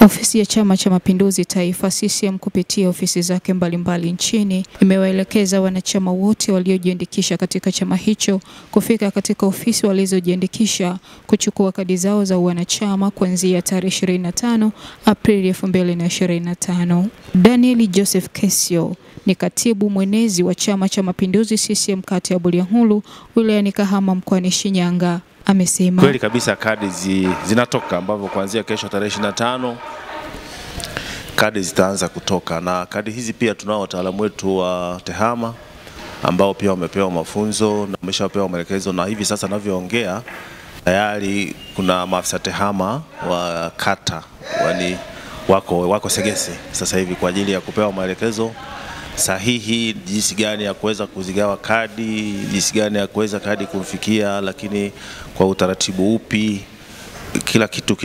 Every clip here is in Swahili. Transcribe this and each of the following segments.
Ofisi ya Chama cha Mapinduzi Taifa CCM kupitia ofisi zake mbalimbali nchini imewaelekeza wanachama wote waliojiandikisha katika chama hicho kufika katika ofisi walizojiandikisha kuchukua kadi zao za wanachama kuanzia tarehe 25 Aprili 2025. Daniel Joseph Kesio ni katibu mwenezi wa Chama cha Mapinduzi CCM kata ya Bulyanhulu wilayani Kahama mkoani Shinyanga. Amesema kweli kabisa kadi zinatoka, ambavyo kuanzia kesho tarehe 25 kadi zitaanza kutoka. Na kadi hizi pia tunao wataalamu wetu wa TEHAMA ambao pia wamepewa mafunzo na wameshapewa maelekezo, na hivi sasa ninavyoongea tayari kuna maafisa TEHAMA wa kata yani wako Segese sasa hivi kwa ajili ya kupewa maelekezo sahihi jinsi gani ya kuweza kuzigawa kadi, jinsi gani ya kuweza kadi kumfikia, lakini kwa utaratibu upi, kila kitu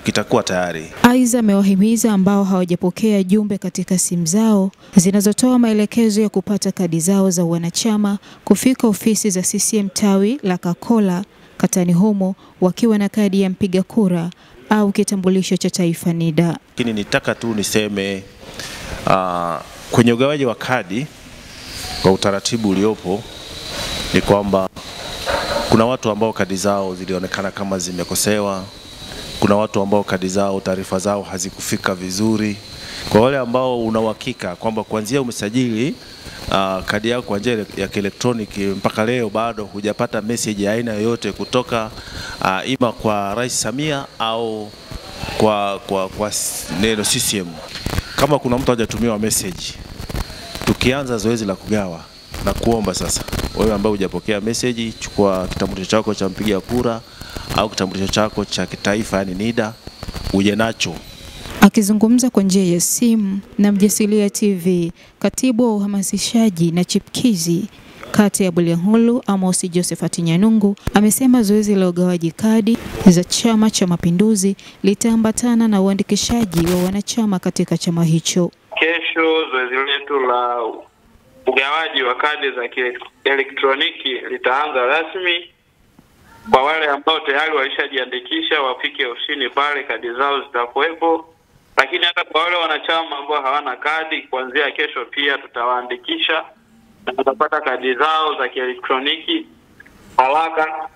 kitakuwa tayari. Aidha, amewahimiza ambao hawajapokea jumbe katika simu zao zinazotoa maelekezo ya kupata kadi zao za wanachama kufika ofisi za CCM tawi la Kakola katani humo wakiwa na kadi ya mpiga kura au kitambulisho cha taifa NIDA. Lakini nitaka tu niseme kwenye ugawaji wa kadi kwa utaratibu uliopo ni kwamba kuna watu ambao kadi zao zilionekana kama zimekosewa, kuna watu ambao kadi zao taarifa zao hazikufika vizuri. Kwa wale ambao una uhakika kwamba kuanzia umesajili kadi yako kwa njia ya kielektroniki mpaka leo bado hujapata message ya aina yoyote kutoka ima kwa Rais Samia au kwa neno CCM, kama kuna mtu hajatumiwa message, tukianza zoezi la kugawa na kuomba sasa, wewe ambaye hujapokea message, chukua kitambulisho chako cha mpiga kura au kitambulisho chako cha kitaifa yani NIDA uje nacho. Akizungumza kwa njia ya simu na Mjasilia TV, katibu wa uhamasishaji na chipkizi kata ya Bulyanhulu Amos Josephat Nyanungu amesema zoezi la ugawaji kadi za Chama cha Mapinduzi litaambatana na uandikishaji wa wanachama katika chama hicho. Kesho zoezi letu la ugawaji wa kadi za kielektroniki litaanza rasmi. Kwa wale ambao tayari walishajiandikisha wafike ofisini pale, kadi zao zitakuwepo. Lakini hata kwa wale wanachama ambao hawana kadi, kuanzia kesho pia tutawaandikisha na watapata kadi zao za kielektroniki haraka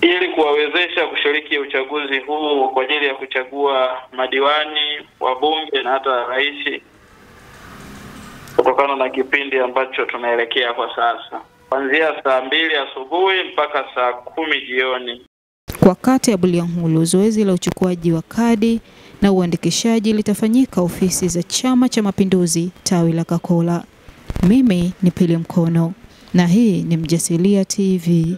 ili kuwawezesha kushiriki uchaguzi huu kwa ajili ya kuchagua madiwani, wabunge na hata rais, kutokana na kipindi ambacho tunaelekea kwa sasa, kuanzia saa 2 asubuhi mpaka saa 10 jioni. Kwa kata ya Bulyanhulu, zoezi la uchukuaji wa kadi na uandikishaji litafanyika ofisi za Chama cha Mapinduzi tawi la Kakola. Mimi ni Pili Mkono na hii ni Mjasilia TV.